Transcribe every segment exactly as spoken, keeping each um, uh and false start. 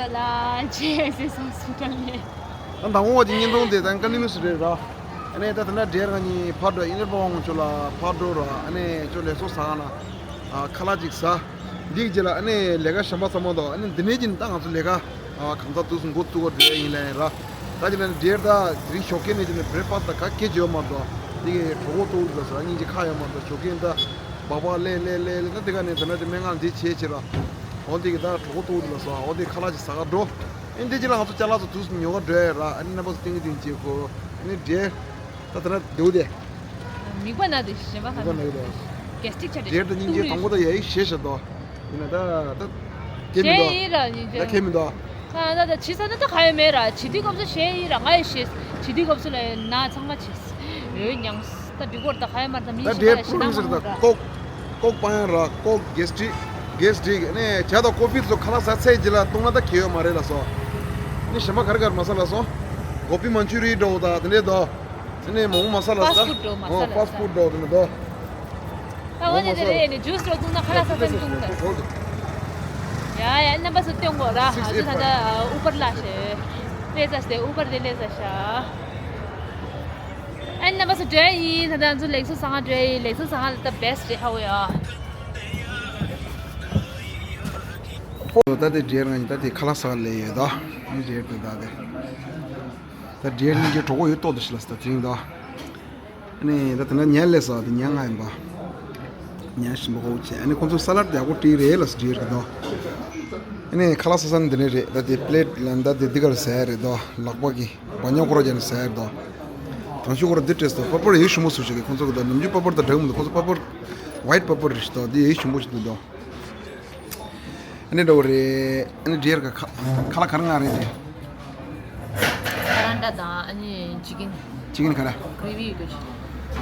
ལ་ཇེ་སེ་སོང་སུ་ཀ་ལེ། ད་དང་པོ་བ་དེ་བརྙན་ཐུང་དེ་ད་ཀ་ནི་མི་སུ་རེད་ར། ཨ་ནི་ད་ད་ན་འབྲེལ་ང་གཉིས་ཕར་འགྲོ་ཨིན་ལེ་པ་ཝང་ཆུ་ལ་ཕར་འགྲོ་ར། ཨ་ནི་ཅོ་ལེ་སོ་ས་ན་ཁ་ལག་ཅིག་ཟ། འདིའི་རྗེས་ལ་ཨ་ནི་ལས་ཀ་གཞན་པ་ཚང་མ་དང་ཨ་ནི་འདི་ནས་ཀྱིན་ད་ང་ཚོ་ལས་ཀ་གང་ཚ་དུས་སུ་འགོ་བཙུགས་པ་འགྲོ་ཡ་ཡིན་ལ་ཡིན་ར། ད་ཅི་ན་འབྲེལ་ད་དེ་རིང་ཞོགས་ཀས་ནས་ཀྱི་ནས་བྷི་རེག་ཕ་སི་ད་ག་གེ་བྱེད་ཡོད་མ་རེད་དོ། འདི་གི་གྲོད་ཁོག་ལྟོགས་འདུག་ཟ་སྙིང་རྗེ་ཁ་ཡོད་མ་རེད་དོ། ཞོགས་ཀས་ད་སྦག་སྦག་ལས་ལས་ལས་ལས་ད་དེ་ག་ནས་ད་ན་དེ་སྨན་ཁང་འདི་བྱེད་བྱེད་ར། འོ་འདི་གི་ད་གྲོད་ཁོག་ལྟོགས་འདུག་ལ་སོ། འོ་འདི་ཁ་ལག་ཅིག་ཟ་ག་འགྲོ། ཨེ་འདི་ཅི་ལ་ང་ཚོ་ཅ་ལག་ཚོ་དུས་སུ་ཉོ་ག་འགྲོ་ཡ་ར། ཨ་ནི་རྣམ་པ་ཚོ་ཏིང་གི་ཏིང་བྱེད་ཁོ། ཨ་ནི་འབྲེལ། ད་ད་ན་རྡེའུ་དེ། མིག་པ་ན་དེ་གཞན་པ་མིག་པ་ན་ཡོད་དོ། གེ་སི་ཊིག་ཆ་དེ་འབྲེལ་ད་སྙིང་རྗེ་དང་པོ་ད་ཡ་ཡིག་ཞེས་བྱ་དོ། ཡིན་ན་ད་ད། ཁྱེད་མི་ཞེས་དོ། ཡིན་ར་སྙིང་རྗེ། ད་ཁྱེད་མི་དོ། ད་ད་ད་བྱི་ས་ད་ད་ག་ཡོད་མེད་ར། བྱི་དུས་སྐབས་སུ་ཞེས་ཡིན་ར་ང་ཡི་ཞེས་བྱི་དུས་སྐབས་སུ་ལ་ན་ཚང་མ་བྱེད་ཡོད་མྱངས། ད་འགྲིག་གོ་ར་ད་ག་ཡོད་མ་ར། ད་མི་ད་ཞིག་འབྲེལ་ལ་ཞེ་པོ་ན་མི་ཟེར་ད་མང་ར། ཀོག་ཀོག་པ་ཡང་ར་ཀོག་གེ་སི་ཊིག་གེ་སི་ཊིག་ནས་བྱ་དང་ཀོ་ཕི་ཚོ་ཁ་ལག་ཟ་ཚད་ཅི་ལ་གཏོང་ན་ད་གལ་ཡོད་མ་རེད་ལ་སོ། ནི་གཞན་པ་ག་རེ་ག་རེ་མ་ཟ་ལ་སོ། གོ་པི་མན་ཆུ་རི་འགྲོ་ད་དེ་འདྲས་དོ། དེ་ནས་མོག་མ་ས་ལ་ས། ཕ་སི་ཕུཌ་འགྲོ་མ་ས་ལ་ས། ཕ་སི་ཕུཌ་འགྲོ་དེ་ནས་དོ། ད་འོ་ནས་དེ་རེད་ནས་ཇུས་འགྲོ་བཏུང་ན་ཁ་ལག་ས་ཚན་བཏུང་ད། ཡ་ཡ་རྣམ་པ་ཚོ་སྟོན་དགོས་ར། ང་ཚོ་ད་ལྟ་ཨུ་བར་ལ་ཤེ། ལས་ས་སྟེ་ཨུ་བར་དེ་ལས་ས་ཤ། ཨ་རྣམ་པ་ཚོ་འགྲོ་ཡ་ཡིན། ད་ལྟ་ང་ཚོ་ལེགས་སོ་ས་ང་འགྲོ་ཡ་ཡིན། ལེགས་སོ་ས་ང་ལ་ད་བེ་སི་ཊི་རེད་ཧ་འོ་ཡ། ད་དེ་འགྲེལ་ང་ཡིན། ད་དེ་ཁ་ལག་ས་ལས་ཡོད་ད། ཨ་ནི་འགྲེལ་དེ་ད་དེ། ད་འགྲེལ་ནི་གི་གྲོགས་པོ་ཡོད་ཏོག་ཏུ་ཤི་ལ་ས་ད་དེ་རིང་ད། ཨ་ནི་ད་དེ་ན་ཉལ་ལས་ས་དེ་ཉལ་ང་ཡིན་པ། ཉལ་ཞིམ་པོ་ཅེ། ཨ་ནི་ཁོང་ཚོ་ས་ལར་དེ་ཡག་པོ་བྲིས་རེད་ལ་ས་འགྲེལ་གི་ད། ཨ་ནི་ཁ་ལག་ས་ས་ནི་དེ་ནས་རེད། ད་དེ་པི་ལེ་ཊི་ལ་ད་དེ་འདི་གར་ཟ་ཡ་རེད་ད། ལག་པ་གི་བ་ཉོ་ཁོ་ར་ཅན་ཟ་ཡ་རེད་ད། དང་ཤོག་ཁོ་ར་འདི་སྤྲད་སོ། པ་པར་ཡོད་ཞིམ་པོ་སུ་ཞིག་གི་ཁོང་ཚོ་གི་ད་ནམ་རྒྱུན་པ་པར་ད་འདྲ་གི་མི་འདུག་ཁོང་ཚོ་པ་པར་ཝའི་ཊི་པ་པར་རེད་ཤི་ད། དེ་ཡོད་ཞིམ་པོ་ཞིག་འདུག་ད། ཨ་ནི་འདྲ་བོ་རེད། ཨ་ནི་འདྲེར་ག་ཁ་ཁ་ལག་ག་རེ་མངགས་རེད་དེ། ཁ་ར་འདྲ་དང་ཨ་ནི་ཅི་ཀིན། ཅི་ཀིན་ག་རེ། གྷི་རེ་བི་ཡོད་དོ།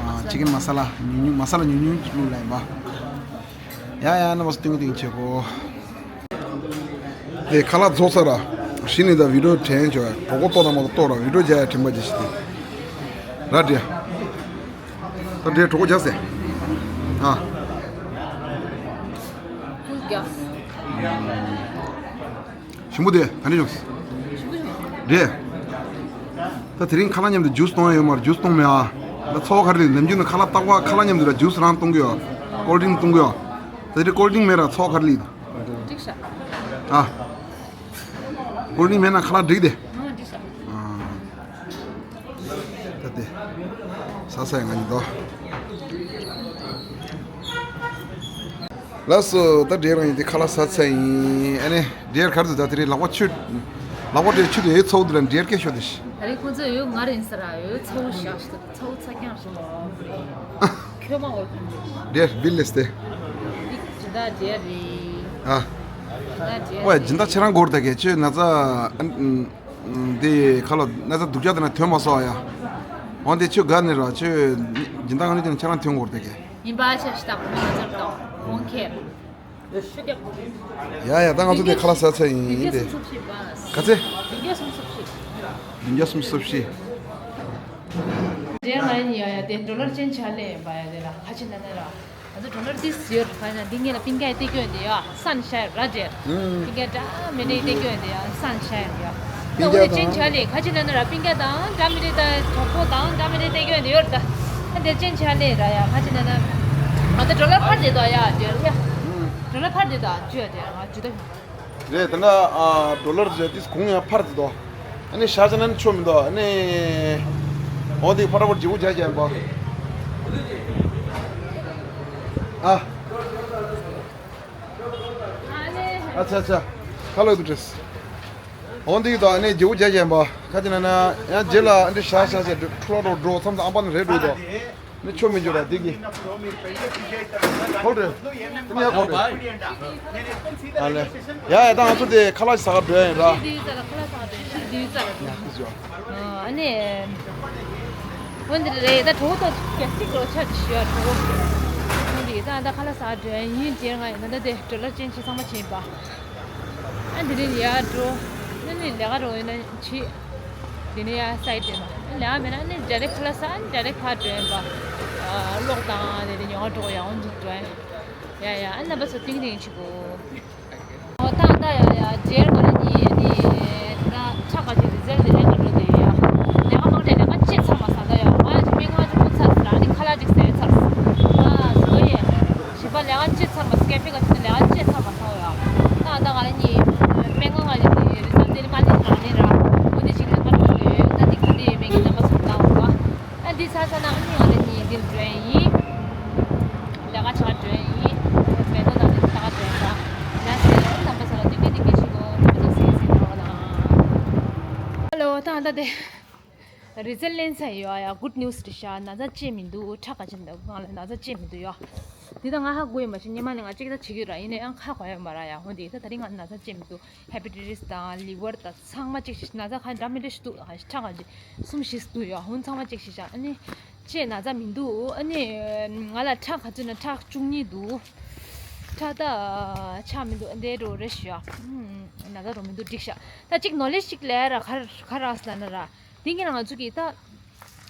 ཨ་ཅི་ཀིན་མ་ས་ལ་ཉུང་ཉུང་། མ་ས་ལ་ཉུང་ཉུང་ཅིག་བླུགས་ལ་ཡིན་པ། ཡ་ཡ་རྣམ་པ་ཚོ་ཏིང་ཏིང་བྱེད་གོ། དེ་ཁ་ལག་རྫོགས་ཚར་ར། གཞི་ནས་ད་བི་ཌིའོ་དྲན་བྱོས། གྲོད་ཁོག་ལྟོགས་དང་མ་གཏོགས་ལྟོགས་ར། བི་ཌིའོ་རྒྱག་ཡ་དྲན་པ་ཅིག་ཞིག་དེ། ར་འདྲེ། ད་འདྲེ་གྲོད་ཁོག་རྒྱགས་ཟེ། ཨ། ཀུན་རྒྱགས། ཞིམ་པོ་དེ་ག་འདྲ་བྱུང་། ཞིམ་པོ་བྱུང་། འདྲེ། ད་དེ་རིང་ཁ་ལག་མཉམ་དུ་ཇུས་གཏོང་ཡ་ཡོད་མ་རེད། ཇུས་གཏོང་མེད་ཨ། ད་ཚོགས་ཁ་རེ་ནམ་རྒྱུན་ནི་ཁ་ལག་བཏགས་པ་ཁ་ལག་མཉམ་དུ་ལ་ཇུས་རང་གཏོང་གི་ཡོད། ཀོལ་ཌིང་གཏོང་གི་ཡོད། ད་དེ་རིང་ཀོལ་ཌིང་མེད་ར་ཚོགས་ཁ་རེ་ལི། འགྲིག་ཤག་ཨ། ཀོལ་ཌིང་མེད་ན་ཁ་ལག་འགྲིག་དེ། ཨ་འགྲིག་ཤག་ཨ། ད་དེ། ས་ས་ཡ་ང་གཉིས་དོ། ལགས་སོ། ད་འདྲེ་རང་ཡིན་དེ་ཁ་ལག་ཟ་ཚར་ཡིན། ཨ་ནི་འདྲེ་གར་དུ་ད་དེ་རིང་ལག་པ་ཆུ། ལག་པ་དེ་ཆུ་དེ་ཡོད་ཚོགས་དུ་ལ་འདྲེ་སྐད་ཤོད་དེ་ཤི། ད་རེས་ཁོ་ཚོ་ཡོད་ང་རེད་ཟེར་ར་ཡོད་ཚོགས་བཞག་ཤི་ཚོགས་ཚ་རྐྱང་ཤི་ལ་ཁྱོད་མ་འོར་ཁ་འདྲེ་བིལ་ལེས་ཏེ། འདི་ཇི་ད་འདྲེ་རེད། ཨ། ཇི་ད་འདྲེ་ཝེ་རེད། སྦྱིན་བདག་ཁྱེད་རང་སྒོར་ད་གས་ཆུ་ན་ཚ། འདི་ཁ་ལོ་ན་ཚ་སྡུག་ཅག་དེ་ན་ཐོན་མ་སོང་ཡ། འོན་ཏེ་ཆུ་དགའ་ནི་ར་ཆུ་སྦྱིན་བདག་ནི་ཁྱེད་རང་ཐོན་དགོས་དེ་གས། ཡིན་པ་ཆ་ཞིག་དང་ཁོང་ཚོར་དང་ཁོང་ཁེར། ཡ་ཡ་ད་ང་ཚོ་དེ་ཁ་ལག་ཟ་ཚར་ཡིན་དེ། ག་ཚེ། བདུན་བརྒྱ་སུམ་ཅུ་སོ་བཞི། འདྲེ་ང་ཡིན་ཡ་ཡ་དེ་ཌོ་ལར་ཅན་ཆ་ལེ་ཡིན་པ་ཡ་དེ་ལ་ཁ་ཆེ་ན་ན་ར། ང་ཚོ་ཌོ་ལར་ཏིས་ཡོད་ཁ་ན་འདི་ངེད་ལ་པིན་ཀའི་སྟེ་སྐྱོན་དེ་ཡ་སན་ཤའིན་ར་ཇེར། ཨུམ། པིན་ཀའི་འདྲ་མི་འདྲའི་སྟེ་སྐྱོན་དེ་ཡ་སན་ཤའིན་ཡ། ད་འོ་དེ་ཅན་ཆ་ལེ་ཁ་ཆེ་ན་ན་ར་པིན་ཀ་དང་འདྲ་མི་འདྲའི་ད་གྲོགས་པོ་དང་འདྲ་མི་འདྲའི་སྟེ་སྐྱོན་དེ་ཡོད་ད། ཨ་དེ་ཅན་ཆ་ལེ་ར་ཡ་ཁ་ཆེ་ན་ན། ང་ཚོ་ཌོ་ལར་ཕར་དེ་དོ་ཡ་ཇེར་ཡ། ཨུམ། ཌོ་ལར་ཕར་དེ་དོ་ཇུ་ཡ་དེ་ང་ཇུ་ད། རེད། དེ་འདྲ་ཨ་ཌོ་ལར་ཟེར་དེ་གོང་ཡང་འཕར་དེ་དོ། ཨ་ནི་ཤ་ཆ་ན་ནི་ཆོ་མི་འདུག་ཨ་ནི་འོ་དེ་ཕ་ར་བར་ཇི་བོ་བྱ་བྱ་ཡིན་པ། ཨ། ཨ་ཆ་ཆ། ཁ་ལོ་དུ་བྲེས། འོ་དེ་དོ་ཨ་ནི་ཇི་བོ་བྱ་བྱ་ཡིན་པ། ཁ་ཅི་ན་ན་ཡང་རྗེས་ལ་ཨ་འདྲི་ཤ་ཤ་ཤ་འཕྲོ་འགྲོ་འགྲོ་མཚམས་དང་ཨམ་པ་ནི་རེད་འགྲོ་དོ། ནི་ཆོ་མི་འཇོག་ར་འདི་གི། ཧོ་རེ། ནི་ཡ་ཧོ་རེ། ཨ་ལེ། ཡ་ཡ་ད་ང་ཚོ་དེ་ཁ་ལག་ཟ་ག་འགྲོ་ཡ་ཡིན་ར། ཤིག་དུས་ཙ་ལ་ཁ་ལག་ཟ་ག་འགྲོ་ཡ་ཤིག་དུས་ཙ་ལ། ཡ་ཁུ་ཟོ། ཨ་ནི། འོན་ཏེ་རེད་ད་གྲོགས་ཏོ་ག་སྟིག་རོ་ཆ་དི་ཤི་ཡ་གྲོགས། འོན་ཏེ་ད་ད་ཁ་ལག་ཟ་ག་འགྲོ་ཡ་ཡིན་ཅེར་ང་ཡིན་ད་ད་དེ་ཌོ་ལར་ཅན་ཆེ་ཚང་མ་ཆེ་ཡིན་པ། ཨ་འདི་རིང་ཡར་འགྲོ། ཨ་ནི་ལས་ཀ་རོ་ཡིན་ན་ཕྱི། འདི་ནས་ཡར་སའི་ཌི་དེ་ན། ཨ་ལས་ཀ་མེད་ན་ཨ་ནི་ཌའི་རེག་ཁ་ལག་ཟ། ཨ་ནི་ཌའི་རེག་ཕར་འགྲོ་ཡིན་པ། ཨ་གློག་དང་དེ་དེ་ཉོ་ག་འགྲོ་ཡ་འོན་ཏེ་འགྲོ་ཡ། ཡ་ཡ་ཨ་རྣམ་པ་ཚོ་ཏིང་ཏིང་ཆི་གོ། ཨོ་ཏང་ཏ་ཡ་ཡ་ཇེར་ང་རང་གཉིས་ ད་ཁྲག་ག་ཅིག་རི་ཛལ་དེ་ལེན་ག་འགྲོ་དེ་ཡ། ལས་ཀ་མང་དྲགས་ལས་ཀ་བྱེད་ཚར་མ་ཟ་ད་ཡ། ང་ཡ་ཅིག་སྨན་ཁང་ཅིག་ཁུར་ཚར་ཟེར། ཨ་ནི་ཁ་ལག་ཅིག་ཟས་ཚར། ཨ་ཟོ་ཡེ། ཞིམ་པ་ལས་ཀ་བྱེད་ཚར་མ་ཟ། ཀེ་ཕེ་ག་ཅིག་ལས་ཀ་བྱེད་ཚར་མ་ཟ་ཡ། ད་ད་ག་ལ་ནི་སྨན་ཁང་ག་ལ་ནི་རི་ཛལ་དེ་ནི་མ་ལེན་རང་ལེན་ར། འོ་དེ་ཅིག་ལས་ཀ་འགྲོ་དེ་ཡ། ད་དེ་ག་དེ་ཡེ་མེད་ཀྱི་རྣམ་པ་ཚོ་ལ་འོ། ཨ་འདི་ཚར་ཚར་ན་ཨ་ནི་ང་ལ་ནི་འདིར་འགྲོ་ཡ་ཡིན། ལས་ཀ་ཆགས་འགྲོ་ཡ་ཡིན། མེ་ཏོག་དང་འདི་ཚོ་ལས་ཀ་འགྲོ་ཡ་ཡིན། ལགས་སེ། རྣམ་པ་ཚོ་ལ་ཏིག་ཏིག་ཏིག་ཏིག་ཞིག་གོ། མེ་ཏོག་སེ་སེ་འགྲོ་ག་ལ། ཧ་ལོ། ད་ད་དེ་རི་ཛལ་ལེན་ཚར་ཡོད་ཡ། གུཌ་ནིའུ་སི་རེད་ཤག་ན་ཚ་ཅིག་མི་འདུག་ཁྲག་ག་ཅིག་འདུག་ང་ལ་ན་ཚ་ཅིག་མི་འདུག་ཡ། འདི་ད་ང་ཧ་གོ་ཡོད་མ་བྱུང་། སྔོན་མ་ནས་ང་ཅིག་ད་བྱེད་ཀྱི་ཡོད་ར། ཡིན་ན་ཡང་ཁ་གོ་ཡོད་མ་ར་ཡ། འོ་འདི་ད་ད་རིང་ང་ན་ཚ་ཅིག་མི་འདུག་ཧེ་པ་ཊའི་ཊི་སི་དང་ལི་ཝར་དང་ཚང་མ་ཅིག་ཤི། ན་ཚ་ག་འདྲ་མི་འདྲ་ཞིག་འདུག་ཧ་ཤི་ཁྲག་ག་ཅིག་གསུམ་བཞི་འདུག་ཡ། འོ་ཚང་མ་ཅིག་ཤི་ཤག་ཨ་ནི་ཅེས་ན་ཚ་མི་འདུག་ཨ་ནི་ང་ལ་ཁྲག་ག་ཚོད་ན་ཁྲག་བཅུ་གཉིས་འདུག་ཁྲག་ད་ཆག་མི་འདུག་འདི་འགྲོ་རེ་ཞུ་ཡ། ན་ཚ་འགྲོ་མི་འདུག་འགྲིག་ཤག་ད་ཅིག་ནོ་ལེ་ཇི་ཅིག་ལས་ར་ག་ག་རག་ལ་ན་ར། དེ་གི་ན་ང་ཚོ་གི་ད།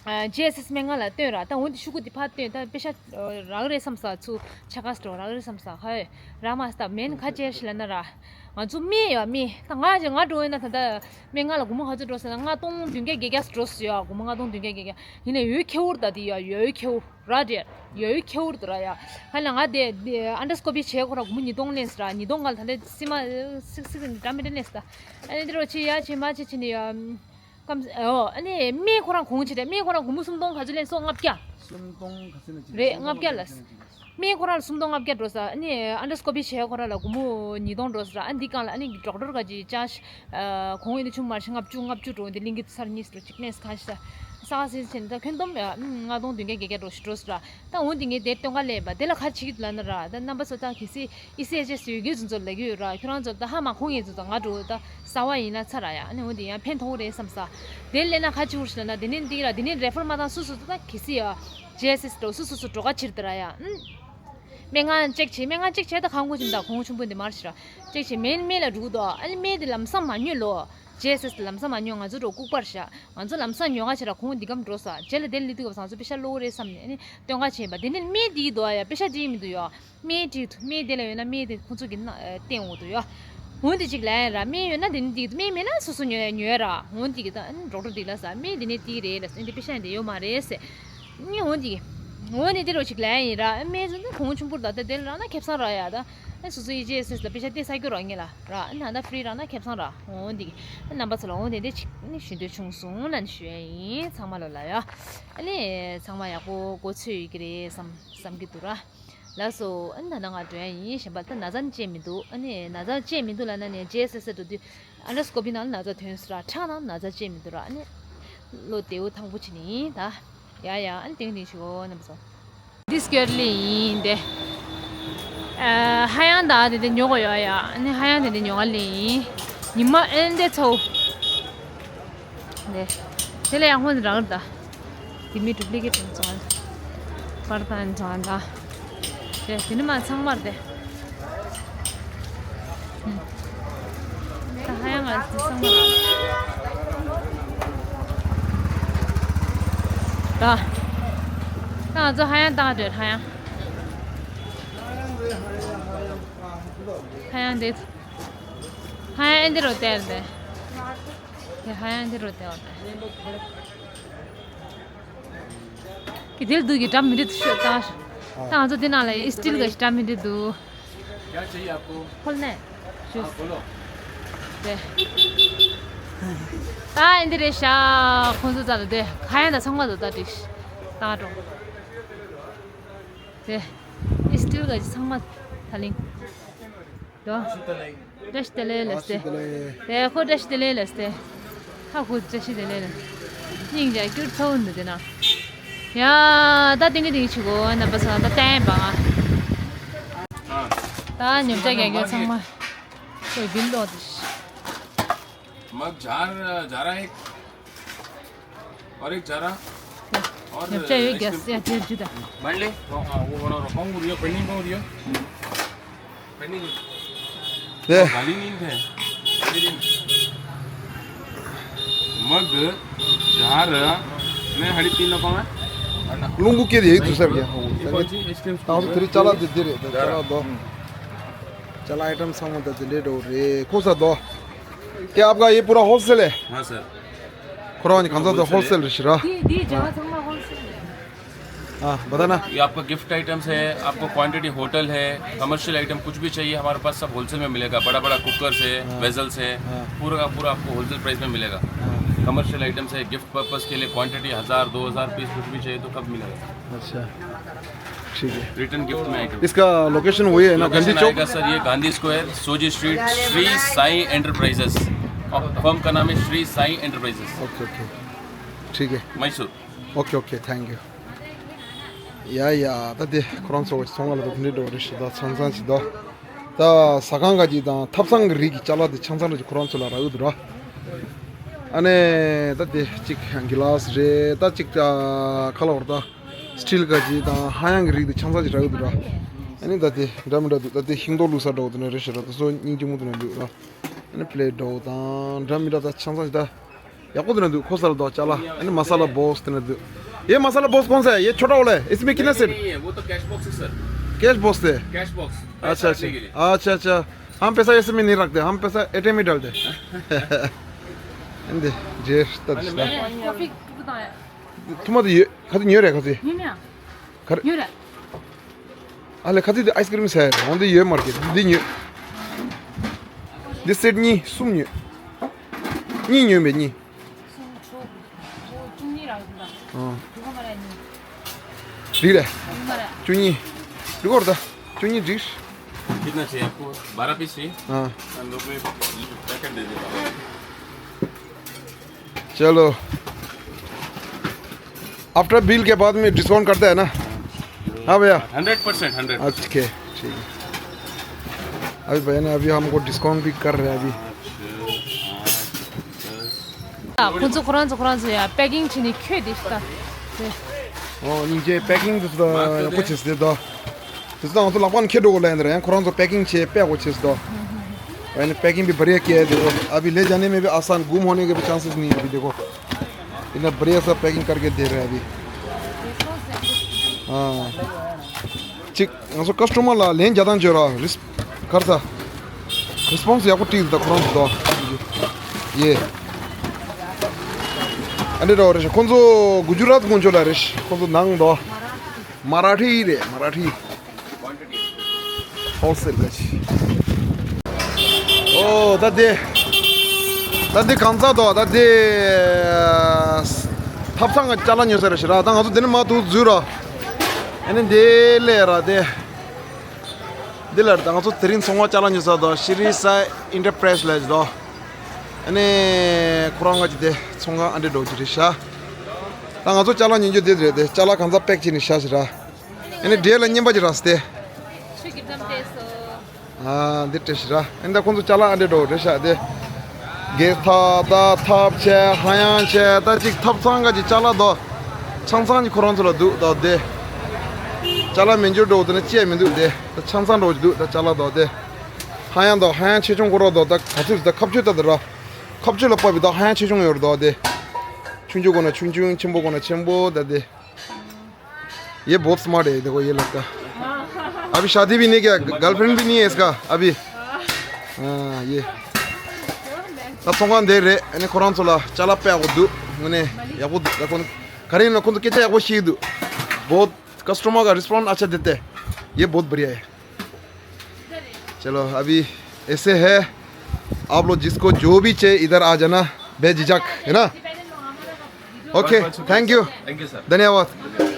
ཨ་ཇི་ཨེས་ཨེས་སྨན་ཁང་ལ་སྟོན་ར། ད་འོ་འདི་ཤོག་གུ་འདི་ཕར་སྟོན། ད་པེ་ཤ་རག་རེད་བསམ་ས་ཚུ་ཆ་ག་སི་འགྲོ་རག་རེད་བསམ་ས་ཧ་ཡོད་རག་མ་སྟབས་མེན་ཁ་ཅེར་ཤི་ལ་ན་ར། ང་ཚོ་རྨས་ཡོད་རྨས། ད་ང་ཅིག་ང་འགྲོ་ཡོད་ན་ད་ད་སྨན་ཁང་ལ་སྒོར་མོ་ག་ཚོད་འགྲོ་ཟེར་ན་ལྔ་སྟོང་བདུན་བརྒྱ་བརྒྱད་བརྒྱ་འགྲོ་ཟེར་ཡོད། སྒོར་མོ་ལྔ་སྟོང་བདུན་བརྒྱ་བརྒྱད་བརྒྱ་ཡིན་ན་ཡོད་ཁེ་འུར་ད་དེ་ཡ་ཡོད་ཁེ་འུར་ར་དེ་ཡོད་ཁེ་འུར་ད་ར་ཡ། ཧ་ལ་ང་དེ་ཨན་ཌར་སི་ཀོ་པི་བྱས་ཁོ་ར་སྒོར་མོ་ཉིས་སྟོང་ལེན་ཟེར་ར། ཉིས་སྟོང་ག་ལ་ད་ལེ་སི་མ་སིག་སིག་འདྲ་མི་འདྲ་ལེན་ཟེར་ད། ཨ་ནི་དེ་རོ་ཆེ་ཡ་ཆེ་མ་ཆེ་ཆེ་ནི་ཡ། སྐམ་ཨོ། ཨ་ནི་སྨན་ཁོ་རང་གོང་ཆེ་རེད། སྨན་ཁོ་རང་སྒོར་མོ་སུམ་སྟོང་ག་ཚོད་ལེན་སོང་། ལྔ་བརྒྱ། སུམ་སྟོང་ག་ཚོད་ན་ཅིག་རེད། ལྔ་བརྒྱ་ལ། སྨན་ཁོ་རང་ལ་སུམ་སྟོང་ལྔ་བརྒྱ་འགྲོ་ས། ཨ་ནི་ཨན་ཌར་སི་ཀོ་པི་བྱས་ཁོ་རང་ལ་སྒོར་མོ་ཉིས་སྟོང་འགྲོ་ས་ར། ཨ་འདི་གང་ལ་ཨ་ནི་ཌོག་ཊར་ག་ཅིག་ཅར་ཇི་ཨ་གོང་ཡིན་ན་ཆུང་མ་ཞིག་ལྔ་བཅུ་ལྔ་བཅུ་འགྲོ་འདི་གླིང་གི་ཚར་གཉིས་སུ་འགྲོ་གཅིག་ནས་གང་ཞིག་ས་ག་སེ་ཆེན་ད་ཁྱོན་བསྡོམས་ཡ་ལྔ་སྟོང་བདུན་བརྒྱ་བརྒྱད་བརྒྱ་འགྲོ་ཞིག་འགྲོ་ས་ར། ད་འོ་འདི་ངས་དེ་སྟོན་ཀ་ལས་པ་དེ་ལ་ཁ་ཆིག་ལ་ན་ར། ད་རྣམ་པ་ཚོ་ད་གལ་སྲིད། ཨི་སི་ཨེཆ་ཨེས་ཡོད་རྒྱུ་ཚོ་ལ་གི་ཡོད་ར། ཁྱོད་རང་ཚོ་ད་ཧ་མ་གོ་ངེས་ཚོ་ད་ང་འགྲོ་ད་གསར་པ་ཡིན་ན་ཚར་ར་ཡ། ཨ་ནི་འོ་དེ་ཡང་ཕན་ཐོགས་རེད་བསམ་ས། དེ་ལས་ན་ཁ་ཆུ་བུར་ཞིག་ལ་ན་དེ་ནས་འདི་ར་དེ་ནས་རེ་ཕར་མ་བཏང་སུ་སུ་ད་གི་སི་ཡ་ཇི་ཨེས་ཨེས་འགྲོ་སུ་སུ་སུ་འགྲོ་ག་ཕྱིར་དེ་ར་ཡ། ཨུམ། སྨན་ཁང་ཅེག་བྱེད། སྨན་ཁང་ཅེག་བྱེད་ད་གང་དགོས་ཀྱི་ད་གོང་ཆུང་པོ་འདི་མར་ཞིག་ར་ཅེག་བྱེད། སྨན་སྨན་ལ་འགྲོ་གི་འདུག་ཨ་ནི་སྨན་དེ་ལམ་སང་མ་ཉོས་ལོ། ཇི་ཨེས་ཨེས་ལམ་སང་མ་ཉོས། ང་ཚོ་འགྲོ་ལྐུགས་པར་བཞག་ང་ཚོ་ལམ་སང་ཉོ་ག་ཕྱིར་ར་གོང་འདི་གམ་འགྲོ་ས་རྗེས་ལ་དེ་ལི་དུས་སྐབས་སང་ཚོ་པེ་ཤ་ལོ་རེད་བསམ་ནས་ཨ་ནི་སྟོན་ཀ་བྱེད་པ། དེ་ནས་སྨན་དེའི་དོ་ཡ་པེ་ཤ་དེའི་མི་འདུག་ཡ། སྨན་དེའི་དོ་སྨན་དེ་ལ་ཡོད་ན་སྨན་དེ་ཁོ་ཚོ་གི་ན་བསྟན་འོ་དོ་ཡ། འོན་དེ་ཅིག་ལ་ཡ་ར་སྨན་ཡོད་ན་དེ་ནས་དེའི་དོ། སྨན་མེད་ན་སོ་སོ་ཉོ་ཡ་ཉོ་ཡ་ར། འོན་དེ་གི་ད་ཨ་ནི་ཌོག་ཊར་དེ་ལ་ས་སྨན་དེ་ནས་དེའི་རེད་ལ་ཨ་ནི་དེ་པེ་ཤ་ཡང་དེ་ཡོད་མ་རེད་ཟེར། ཨ་ནི་འོན་དེ་གི་འོན་ནི་དེ་རོ་ཅིག་ལ་ཡ་ཡིན་ར། སྨན་ཚོ་ན་གོང་ཆུང་པོར་ད་ད་དེ་ལ་རག་ན་ཁེ་བཟང་རག་ཡ། ད་ཨ་སོ་སོ་ཡི་ཇི་ཨེས་ཨེས་ལ་པེ་ཤ་དེ་ས་སྐྱོ་རག་ངེས་ལ། ར་ཨ་ནི་ད་ཧྥི་རི་རག་ན་ཁེ་བཟང་ར། འོ་འདི་གི་རྣམ་པ་ཚོ་ལ་འོ་དེ་འདྲ་ཅིག་ནི་ཞུ་འདོད་བྱུང་སོང་ལ་ནི་ཞུ་ཡ་ཡིན། ཚང་མ་ལོ་ལ་ཡ། ཨ་ནི་ཚང་མ་ཡག་པོ་གོ་ཚོད་ཡོད་ཀྱི་རེད་བསམ་བསམ་གྱི་འདུག་ར། ལགས་སོ། ཨ་ནི་ད་ནང་ང་འགྲོ་ཡ་ཡིན། གཞན་པ་ད་ན་ཚ་ནི་ཅེས་མི་འདུག་ཨ་ནི་ན་ཚ་ཅེས་མི་འདུག་ལ་ན་ནི་ཇི་ཨེས་ཨེས་འགྲོ་དུས་ཨན་ཌར་སི་ཀོ་པི་ནང་ལ་ན་ཚ་ཐོན་སོང་ར། ཁྲག་ནང་ན་ཚ་ཅེས་མི་འདུག་ར། ཨ་ནི་བློ་བདེ་བོ་ཐང་པོ་བྱེད་ནི་ཡིན་ད། ཡ་ཡ། ཨ་ནི་དེང་དེང་ཞུ་གོ་རྣམ་པ་ཚོ། འདི་སྐྱོར་ལེ་ཡིན་ཏེ། ཨ་ཧ་ཡང་ད་དེ་དེ་ཉོ་གོ་ཡོད་ཡ། ཨ་ནི་ཧ་ཡང་དེ་དེ་ཉོ་ག་ལེ་ཡིན། ཉི་མ་ཨེན་དེ་ཚོ། ཏེ། དེ་ལ་ཡང་ཧོན་རང་ད། དེ་མི་ཌུབ་ལི་ཀེ་ཊི་ཙང་། པར་ཐན་ཙང་ད། ཏེ་དེ་ནི་མ་ཚང་མར་ཏེ། ད་ཧ་ཡང་ང་ཚོ་ཚང་མ་ལ། ད། ད་ང་ཚོ་ཧ་ཡང་བཏང་སྡོད་ཧ་ཡང་། ཧ་ཡང་འདི། ཧ་ཡང་འདི་རུ་བལྟས་ཏེ། དེ་ཧ་ཡང་འདི་རུ་བལྟས་པ་དེ། ཀི་དིལ་དུ་གི་འདྲ་མི་འདྲ་དུ་ཤོད་ད། ད་ང་ཚོ་འདི་ནང་ལ་ཡི་སི་ཊིལ་གི་འདྲ་མི་འདྲ་དུ། क्या चाहिए आपको? खोलना है। हाँ, खोलो। དེ། ད་འདི་རེད་ཤག་ཁོང་ཚོ་ད་ལ་དེ་ཁ་ཡང་ད་ཚང་མ་དུ་ད་འགྲིག་ད་འགྲོ། དེ། ཡི་སི་ཊིལ་གི་ཚང་མ་ད་ལིང་། དོ། བཀྲ་ཤིས་བདེ་ལེགས་ལ་སྟེ། དེ་ཁོ་བཀྲ་ཤིས་བདེ་ལེགས་ལ་སྟེ། ཧ་ཁོ་བཀྲ་ཤིས་བདེ་ལེགས་ལ། སྙིང་རྗེ་སྐྱུར་ཚོ་འདི་དེ་ན། ཡ། ད་ཏིང་གི་ཏིང་ཆི་གོ་རྣམ་པ་ཚོ་ད་བསྟན་པ། ད་ཉོ་ཆ་རྒྱག་རྒྱུ་ཚང་མ། ཁོས་བིལ་ལོག་དེ། मग जार, जारा एक और एक जारा। और ཉོ་ཆ་ཡོད་རྒྱ་སེ་ཡ་དེར་ཇུ་ད། बांड ले। हाँ, हाँ, वो बना रहा। कौन बोल रही है? पेंडिंग कौन बोल रही है? पेंडिंग। दे। गाली नहीं थे। गाली नहीं। मग जार ने हड़ी तीन रकम है। लुंगू के लिए दूसरा क्या? ये कौन सी आइसक्रीम? ताऊ तेरी चला दे दे रे, चला दो। चला आइटम सामान तो दिले दो रे। कौन सा दो? क्या आपका ये पूरा होलसेल है? हाँ सर। ཁོ་རང་གི་གང་ཟག་དང་ཧོལ་སེལ་རེད་ཤི་ར། དེ་དེ་རྒྱ་གར་ཚང་མ་ཧོལ་སེལ་རེད། हाँ, बताना। ये आपका गिफ्ट आइटम्स है, आपको क्वांटिटी होटल है, कमर्शियल आइटम कुछ भी चाहिए, हमारे पास सब होलसेल में मिलेगा। बड़ा बड़ा कुकर्स है, हाँ। वेजल्स है, हाँ। पूरा का पूरा आपको होलसेल प्राइस में मिलेगा। हाँ। कमर्शियल आइटम्स है, गिफ्ट पर्पस के लिए क्वांटिटी हज़ार, दो हज़ार पीस कुछ भी चाहिए तो कब मिलेगा? अच्छा, ठीक है। रिटर्न गिफ्ट में आइटम। इसका लोकेशन वही है ना, लोकेशन गांधी चौक? आएगा सर, ये गांधी स्क्वायर, सोजी स्ट्रीट, श्री साई एंटरप्राइजेस। और फर्म का नाम है Shri Sai enterprises. Okay, okay, ठीक है। Mysore. Okay, okay, thank you. ཡ་ཡ། ད་དེ་ཁོ་རང་ཚོ་ཚོང་ཁང་ལ་འགྲོ་གི་འདྲ་འགྲོ་རེད་ཤི། ད་ཆང་ཚང་ཅིག་ད། ད་ཟ་ཁང་ག་ཅིག་དང་ཐབ་ཚང་གི་རིགས་ཀྱི་ཅ་ལག་དེ་ཆང་ཚང་རེ་ཅིག་ཁོ་རང་ཚོ་ལ་རག་གི་འདུག་ར། ཨ་ནེ་ད་དེ་ཅིག་གི་ལཱས་རེད། ད་ཅིག་ད་ཁ་ལ་བར་ད་སི་ཊིལ་ག་ཅིག་དང་ཧ་ཡང་གི་རིགས་དེ་ཆང་ཚང་ཅིག་རག་གི་འདུག་ར། ཨ་ནེ་ད་དེ་འདྲ་མི་འདྲ་འདུག་ད་དེ་ཤིང་ཏོག་བླུགས་ས་འདྲ་བོ་དེ་འདྲ་རེད་ཤི་ར། ད་སོ་སྙིང་རྗེ་མོ་དེ་འདྲ་འདུག་ར། ཨ་ནི་པི་ལེ་ཊི་འདྲ་བོ་དང་འདྲ་མི་འདྲ་ད་ཆང་ཚང་ཅིག་ད། ཡག་པོ་དེ་འདྲ་འདུག་ཁོ་སར་དོ་ཅ་ལག་ཨ་ནི་མ་ས་ལ་བོག་སི་དེ་འདྲ་འདུག ये मसाला बॉक्स कौन सा है? ये छोटा वाला है? इसमें कितना सेट? नहीं, नहीं, वो तो कैश बॉक्स है सर। कैश बॉक्स है। Cash box. अच्छा, अच्छा। अच्छा, अच्छा। हम पैसा ऐसे में नहीं रखते, हम पैसा एटीएम में डालते हैं। ཨ་ནི་རྗེས་ལྟ་དེ་ཤི་ད། ཁོ་ཕི་ཀུ་དང་ཐུ་མ་དེ་ཡོད། ཁ་དེ་ཉོས་རེད་ཁ་དེ། ཉོས་མེད་ཨ། ག་རེ། ཉོས་རེད། ཨ་ལས་ཁ་ཚིག་དེ་ཨའི་སི་ཀི་རིམ་ཟེར་འོང་དེ་ཡོད་མ་རེད། འདི་ཉོས། འདི་སེ་ཊི་གཉིས་གསུམ་ཉོས། གཉིས་ཉོས་པས་གཉིས། གསུམ་བཅུ། བཅུ་གཉིས་རག་གི་འདུག་ཨང་། དེ་ག་མ་རེད་གཉིས། རིག་རེད། དེ་ག་མ་རེད། བཅུ་གཉིས། རིག་གོ་ར་ད། བཅུ་གཉིས་འགྲིག कितना चाहिए आपको? बारह पीस चाहिए। हाँ। हम लोग में पैकेट दे देता हूँ। चलो। आफ्टर बिल के बाद में डिस्काउंट करता है ना? हाँ भैया। Hundred percent, hundred. अच्छा, ठीक है। अभी भैया ने अभी हमको डिस्काउंट भी कर रहे हैं अभी। ཁོང་ཚོ་ཁོ་རང་ཚོ་ཁོ་རང་ཚོ་ཡ་པེ་ཀིང་བྱས་ནས་ཁྱོད་དེ་ཤི་ད། ཨོ་སྙིང་རྗེ། པེ་ཀིང་དེ་ཚོ་ཡག་པོ་བྱས་སོང་དེ་ད། དེ་ཚོ་ང་ཚོ་ལག་པ་ནས་ཁྱེར་འགྲོ་དགོས་ལབ་ཡིན་ད་ར། ཡང་ཁོ་རང་ཚོ་པེ་ཀིང་བྱས་པེག་དགོས་བྱས་སོང་ད། वैसे पैकिंग भी बढ़िया किया है। देखो अभी ले जाने में भी आसान, गुम होने के भी चांसेस नहीं है। अभी देखो इतना बढ़िया सा पैकिंग करके दे रहे हैं अभी। हाँ। ཅིག་ང་ཚོ་ཀ་སི་ཊོ་མར་ལ་ལན་རྒྱག་སྟངས་བརྗོད་ར། རིས་གར་ས་རིས་པོན་སི་ཡག་པོ་སྤྲད་ད་ཁོ་རང་ཚོ་ད། ཡེ། ཨ་འདྲ་འདྲ་བོ་རེད་ཤག་ཁོང་ཚོ་གུ་ཇུ་རཱཏ་དགོན་ཆོག་ལ་རེད་ཤག་ཁོང་ཚོ་ནང་དོ། མ་ར་ཐི་རེད། མ་ར་ཐི། ཧོལ་སེལ་ག་ཅི། ཨོ་ད་དེ། ད་དེ་གང་ཚ་དོ་ད་དེ། ཐབ་ཚང་གི་ཅ་ལག་ཉོ་ས་རེད་ཤག་ར། ད་ང་ཚོ་དེ་ནས་མར་འདུག་འཛུལ་ར། ཨ་ནི་དེ་ལས་ར་དེ། འདི་ལ་ད་ང་ཚོ་དེ་རིང་ཚོང་བ་ཅ་ལག་ཉོ་ས་དང་ཤི་རི་སའི་ཨིན་ཊར་པི་རའི་སི་ལ་ཡོད་དོ། ཨ་ནི་ཁོ་རང་ང་ཅི་དེ་ཚོང་ཁང་ཨ་འདྲེ་འགྲོ་གི་རེད་ཤག་ད་ང་ཚོ་ཅ་ལག་ཉོ་རྒྱུ་དེ་རེད་དེ། ཅ་ལག་གང་ཚ་པེག་བྱས་ནས་བཞག་ཤག་ར། ཨ་ནི་འབྲས་ལ་རྔན་པ་ཅིག་རག་སྟེ། ཆུ་གི་འགྲམ་བལྟས་སོ། ཨ་འདི་སྤྲད་ཤག་ར། ཨ་ནི་ད་ཁོང་ཚོ་ཅ་ལག་ཨ་འདྲེ་འགྲོ་གི་རེད་ཤག་དེ། གེ་ཐག་ད་ཐབ་ཆས་ཧ་ཡང་ཆས་ད་ཅིག་ཐབ་ཚང་ག་ཅིག་ཅ་ལག་དོ། ཆང་ཚང་གི་ཁོ་རང་ཚོ་ལ་འདུག་ད་དེ། ཅ་ལག་མེད་འགྱུར་འགྲོ་དེ་ནི་ཅི་ཡང་མི་འདུག་དེ། ད་ཆང་ཚང་འགྲོ་གི་འདུག་ད་ཅ་ལག་དོ་དེ། ཧ་ཡང་དོ་ཧ་ཡང་ཆེ་ཆུང་ཁོ་རང་དོ་ད་ག་ཚོད་ད་ཁ་གཅོད་ད་དེ་ར། ཁ་གཅོད་ལ་བབས་པའི་ད་ཧ་ཡང་ཆེ་ཆུང་ཡོད་རེད་དོ་དེ། ཆུང་ཆུང་གོ་ན་ཆུང་ཆུང་ཆེན་པོ་གོ་ན་ཆེན་པོ་ད་དེ། ये बहुत स्मार्ट है, देखो ये लड़का। अभी शादी भी नहीं किया, गर्लफ्रेंड भी नहीं है इसका अभी। हाँ, ये। ད་ཚོང་ཁང་འདི་རེད། ཨ་ནི་ཁོ་རང་ཚོ་ལ་ཅ་ལག་པེག་དགོས་འདུག་དངོས་གནས་ཡག་པོ་འདུག་ད་ཁོང་ག་རེ་ཡིན་ན་ཁོང་ཚོ་སྐད་ཆ་ཡག་པོ་བཤད་ཀྱི་འདུག बहुत कस्टमर का रिस्पॉन्स अच्छा देते हैं। ये बहुत बढ़िया है। चलो अभी ऐसे है, आप लोग जिसको जो भी चाहिए इधर आ जाना बेझिझक, है ना? Okay, thank you. Thank you sir. धन्यवाद।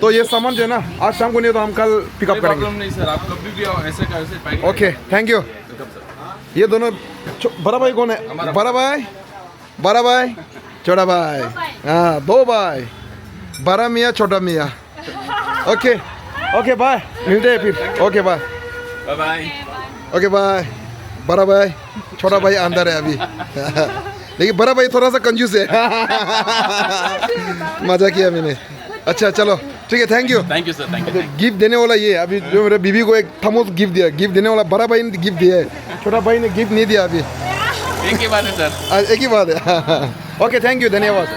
तो ये सामान जो है ना, आज शाम को नहीं तो हम कल पिकअप कोई करेंगे। प्रॉब्लम नहीं सर, आप कभी भी आओ, ऐसे का ऐसे pack. Okay, thank you. Welcome sir. ये दोनों छो-, बड़ा भाई कौन है? हमारा बड़ा भाई। बड़ा भाई, छोटा भाई। हाँ, दो भाई। बड़ा मियाँ, छोटा मियाँ। Okay, okay, bye. मिलते हैं फिर। Okay, bye. Bye bye. Okay, bye. बड़ा भाई, छोटा भाई अंदर है अभी। लेकिन बड़ा भाई थोड़ा सा कंजूस है। मजा किया मैंने। अच्छा, चलो, ठीक है, thank you. Thank you sir, thank you. Gift देने वाला ये, अभी जो मेरे बीबी को एक थर्मोस गिफ्ट दिया, गिफ्ट देने वाला बड़ा भाई ने गिफ्ट दिया है, छोटा भाई ने गिफ्ट नहीं दिया अभी। एक ही बात है सर। आ, एक ही बात है। ओके, थैंक यू, धन्यवाद।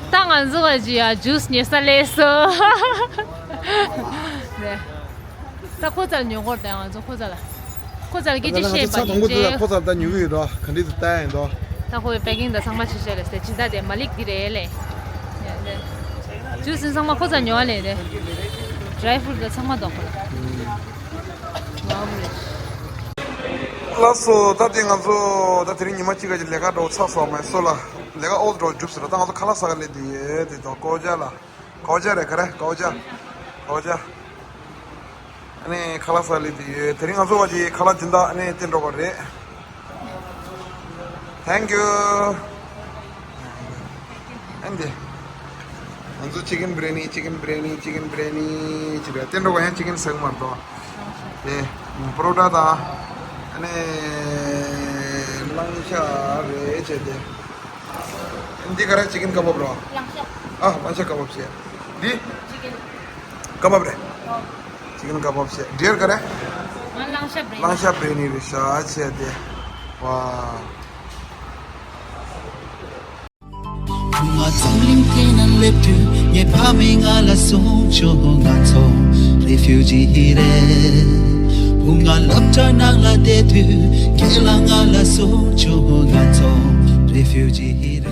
ད་ང་ཚོ་ག་ཅི་ཡ་ཇུས་ཉོ་ས་སླེབས་སོང་། ནས། ད་ཁོ་ཚོ་ལ་ཉོ་གོ་རེད། ང་ཚོ་ཁོ་ཚོ་ལ། ཁོ་ཚར་སྐད་ཆ་བཤད་པ་ཡིན་ཅེ། ཁོ་ཚར་ད་ཉུ་གི་ཡོད་དོ། ག་འདྲི་དུ་ལྟ་ཡིན་དོ། ད་ཁོ་པེ་ཀིང་ད་ཚང་མ་ཆེ་ཆེ་རེད་ཟེར། ཇི་ལྟ་དེ་མ་ལིག་འདི་རེད་ལེ། ཇུ་སིན་ཚང་མ་ཁོ་ཚར་ཉོ་བ་ལེ་རེད། ཌ་རའི་ཕུ་རུ་ད་ཚང་མ་དོ་ཁོ་ལ། ལགས་སོ། ད་དེ་ང་ཚོ་ད་དེ་རིང་ཉི་མ་གཅིག་ག་ཅིག་ལས་ཀ་འགྲོ་ཚར་སོང་མེད་སོ་ལ། ལས་ཀ་ཨོ་འགྲོ་རྒྱུགས་ཟེར། ད་ང་ཚོ་ཁ་ལག་ཟ་ག་སླེབས་དེ་ཡོད་དེ་དོ། ཀོ་ཇ་ལ། ཀོ་ཇ་རེད་ག་རེ། ཀོ་ཇ། ཀོ་ཇ། ཨ་ནི་ཁ་ལག་ཟ་སླེབས་དེ་ཡོད། དེ་རིང་ང་ཚོ་བ་ཅིག་ཁ་ལག་སྦྱིན་བདག་ཨ་ནི་བསྟན་འགྲོ་ག་རེད། Thank you. ཨ་ནི་ང་ཚོ་ཅི་ཀན་བི་རི་ཡ་ནི། ཅི་ཀན་བི་རི་ཡ་ནི། ཅི་ཀན་བི་རི་ཡ་ནི་ཅི་རེད། བསྟན་འགྲོ་ག་ཡང་ཅི་ཀན་ཟ་གི་མ་འདུག་དེ་པ་རོ་ཊ་དང་ཨ་ནི་ལང་ཤ་རེད་བྱས་ཏེ། འདི་ག་རེ། ཅི་ཀན་ཀ་བབ་རོ། ལང་ཤ། ཨ། ལང་ཤ་ཀ་བབ་བྱས། འདི་ཅི་ཀན་ཀ་བབ་རེད། ཅི་ཀན་ཀ་བབ་བྱས། འདིར་ག་རེ། ང་ལང་ཤ་བི་རི་ཡ་ནི། ལང་ཤ་བི་རི་ཡ་ནི་རེད་ཤག་བྱས་ཏེ། ཝ། བུ་ང་འཛམ་གླིང་སྟེང་ན་སླེབས་དུས། ངའི་ཕ་མས་ང་ལ་གསུངས་བྱུང་། ང་ཚོ་རེ་ཕིའུ་ཇི་རེད། བུ་ང་སློབ་གྲྭ་ནང་ལ་བསྡད་དུས། རྒན་ལགས་ང་ལ་གསུངས་བྱུང་། ང་ཚོ་རེ་ཕིའུ་ཇི་རེད།